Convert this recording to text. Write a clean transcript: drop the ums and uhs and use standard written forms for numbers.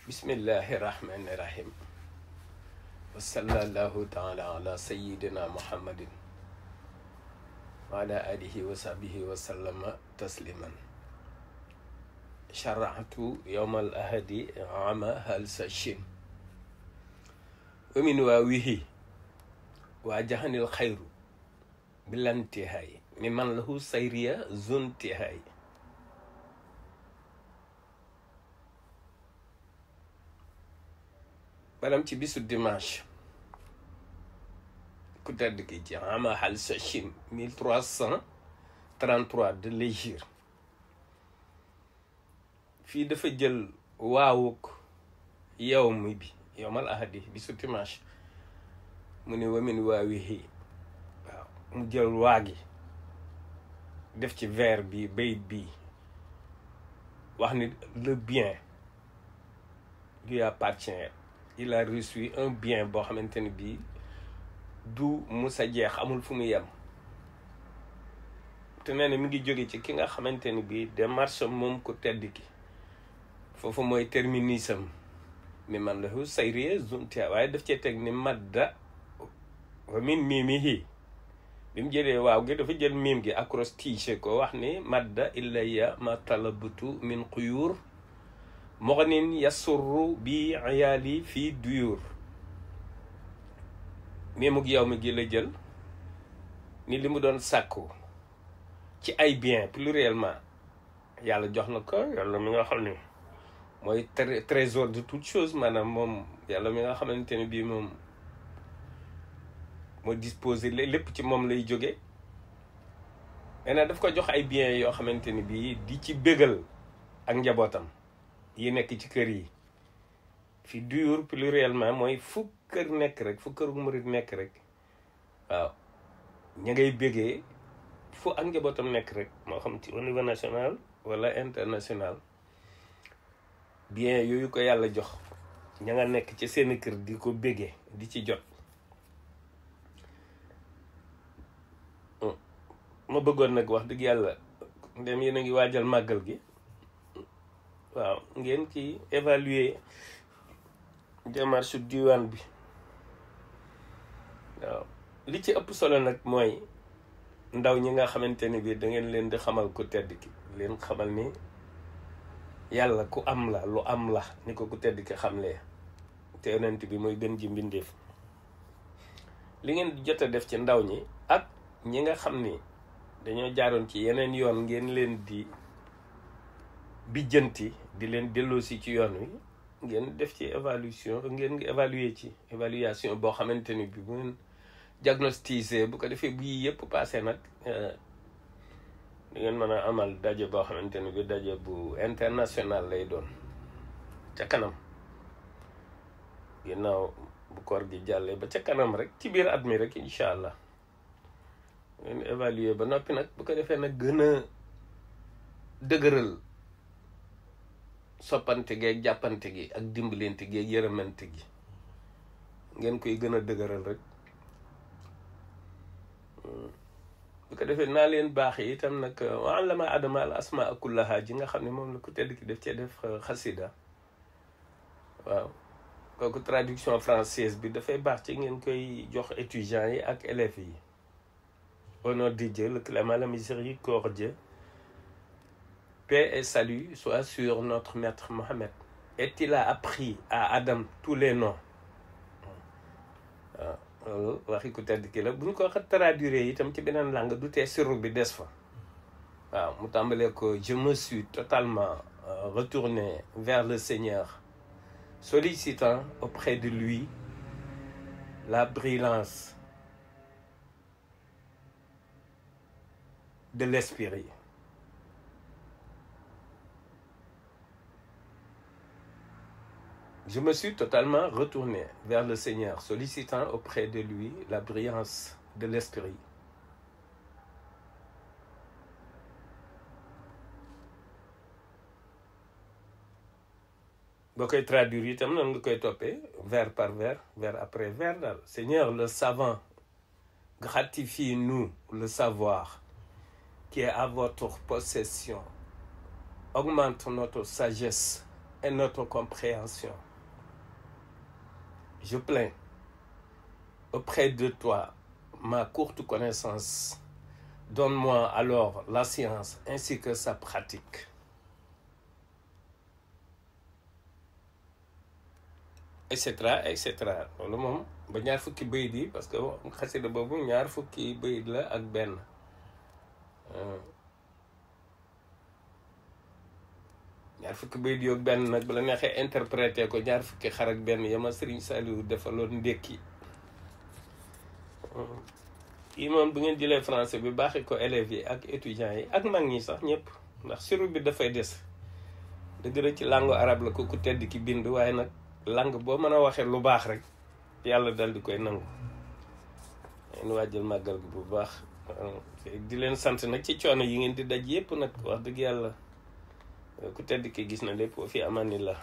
bismillahi rahmani rahim wa sallallahu taala ala sayidina muhammadin wa ala alihi wa sahbihi wa sallama tasliman shara'tu yawma al ahadi ama halsa shin wa min waawihi wa jahanil xayru bilantihaay mi man lahu sayriya zuntihaay maanaam ci bisu dimanche ku tedd ki ci ama halsa shin 1333 de l'hégire fii dafa jël waawuk yow mi bi yowmal ahadi bisu dimanche mu ne wamin waawihi waaw mu jël waa gi def ci vers bi bayit bi wax ni le bien lui appartient. Il a reçu un bien boo xamante ni bii du musa jeex amul fu mu yem te nee na mi ngi jóge ci ki nga xamante ni bii démarche moom ko tedd ki foofu mooy terminusam mi man lahu sayriya zuntia waaye daf cee teg ni madda wa min miimihi bi mu jëlee waaw gi dafa jël miim gi acrostiché ko wax ni madda illaya ma talabtu min xuyuur moxnin yasurru bi ayaali fii duyur miimug yow mi gi la jël ni li mu doon sàkku ci ay bien pluriellement yàlla jox na ko yàlla mi nga xam ne mooy trésor de toute chose maanaam moom yàlla mi nga xamante ne bii moom moo disposé lépp ci moom lay jóge maintenant daf ko jox ay bien yoo xamante ni bii di ci bégal ak njabootam yi nekk ci kër yi fi duyur pluriellement mooy fu kër nekk rek fu këru murit nekk rek waaw ña ngay bégee fu ak njabootam nekk rek moo xam ci au niveau national wala international bien yooyu ko yàlla jox ña nga nekk ci seeni kër di ko bégee di ci jot. ma bëggoon nag wax dëgg yàlla ndem yéen a ngi waajal màggal gi waaw ngeen ci évaluer démarche diwaan bi waaw li ci ëpp solo nag mooy ndaw ñi nga xamante ni bi da ngeen leen di xamal ku tedd ki leen xamal ni yàlla ku am la lu am la ni ko ku tedd ki xamlee te yonent bi mooy gën ji mbindeef li ngeen di jot a def ci ndaw ñi ak ñi nga xam ni dañoo jaaroon ci yeneen yoon ngeen leen di bijjanti di leen delloosi ci yoon wi ngeen def ci ngeen évaluer ci évaluation boo xamante ni bi bu ngeen diagnostiqué bu ko defee bu yii yëpp passé nag di ngeen mën a amal daje boo xamante ni bi daje bu international lay doon ca kanam ginnaaw bu koor gi jàllee ba ca kanam rek ci biir at mi rek incha allah ngeen évaluer ba noppi nag bu ko defee nag gën a dëgëral soppante gi ak jàppante gi ak dimbalante gi ak yërëmante gi ngeen koy gën a dëgëral rek bu ko defee naa leen baax yi itam nag wa allama adama al asmaa kullaha ji nga xam ne moom la ku tedd ki def cee def xasida waaw kooku traduction française bi dafay baax ci ngeen koy jox étudiants yi ak élèves yi. Au nom de Dieu, le clément, le miséricordieux, paix et salut soient sur notre maître Mohammed. Et il a appris à Adam tous les noms. waaw waxi ku tedd ki la bu ñu ko traduire itam ci beneen langue du tee sirru bi des fa waaw mu tàmbalee ko je me suis totalement retourné vers le Seigneur sollicitant auprès de lui la brillance de l'esprit. Je me suis totalement retourné vers le Seigneur, sollicitant auprès de lui la brillance de l'esprit. boo koy traduire itam noonu nga koy toppee vers par vers après vers daal. Seigneur le savant, gratifie-nous le savoir qui est à votre possession. Augmente notre sagesse et notre compréhension. Je plains auprès de toi ma courte connaissance. Donne-moi alors la science ainsi que sa pratique. Etc. loolu moom ba ñaar fukki bayit yi parce que xasida boobu ñaar fukki bayit la ak benn. ñaar fukki bayit yi ak benn nag bu la neexee interpréter ko ñaar fukki xar ak benn yama Serigne Saliou defaloon ndékki. yi moom bu ngeen jëlee français bi baaxee ko élèves yi ak étudiants yi ak mag ñi sax ñëpp ndax siru bi dafay des dëgg la ci langue arabe la ko ku tedd ki bind waaye nag langue boo mën a waxee lu baax rek yàlla dal di koy nangu. ngeen waajal màggal gi bu baax di leen sant nag ci coono yi ngeen di daj yépp nag wax dëgg yàlla ku tedd ki gis na lépp fi amanillah.